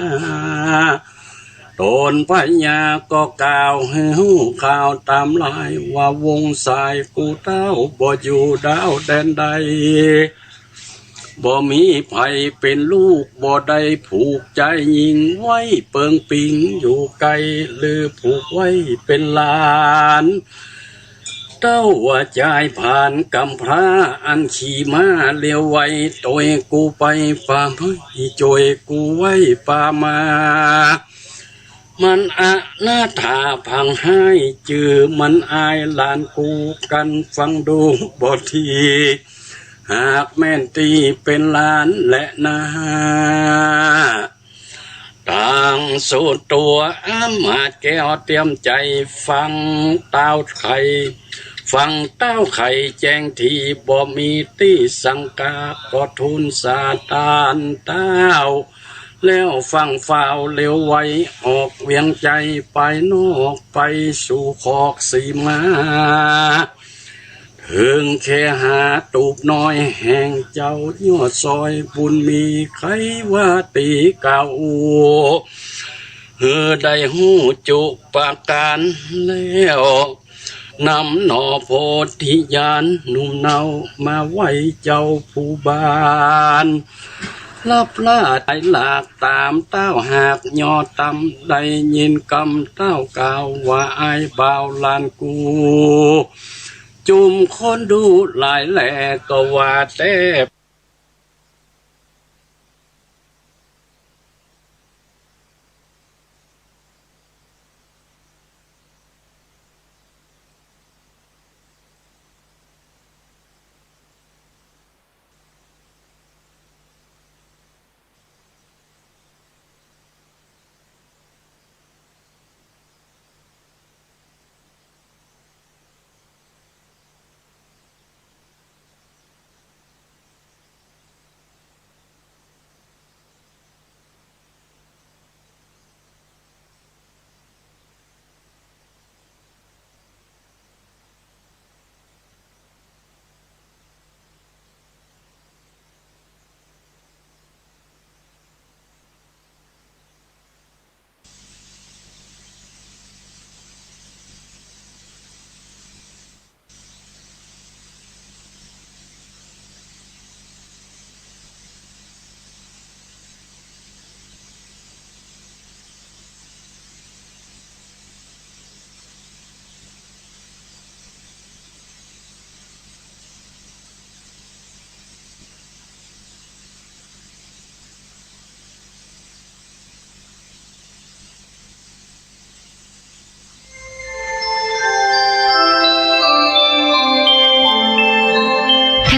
ต๋นพญาก็กล่าวหื้อฮู้ข่าวต๋ามลาย ว่าวงศายกูต้าวบ่อยู่ดาวแดนใด บ่มีใผเป๋นลูก บ่ได้ผูกใจ๊ยิงไว้เปิงปิงอยู่ไก๋ หรือผูกไว้เป๋นหลาน เต้าว่าจายผ่านกำพร้า อันขี่ม้าเร็วไว ตวยกูไปป่าไม้ จ่วยกูไว้ป่ามา มันอนาถาผังฮ้าย จื้อมันอายหลานกู กั๋นฟังดูบ่ดี หากแม่นตี้เป๋นหลานแลนา ต่างสุดตั๋วอามาตย์แก้วเตรียมใจ๋ฟังต้าวไข ฟังต้าวไขแจ้งที บ่มีตี้สังกา ก็ทูลสาตานต้าว แล้วฟั่งฟ้าวเร็วไว ออกเวียงใจ๋ไปนอกไปสู่คอกสีมา เถิงแคหาตูบน้อยแห่งเจ้ายอดซอยบุญมี ใค่ว่าตี้กล่าวอู้ หื้อได้ฮู้จุประก๋านแล้ว นำหน่อโพธิญาณหนุ่มเนา มาไหว้เจ้าผู้บ้าน ลับลาต๋ายหลากต๋ามต้าวหากยอดตำ ได้ยินกำต้าวกล่าวว่าอายบ่าวหลานกู จุมคนดูหลายแลก็ว่าแต๊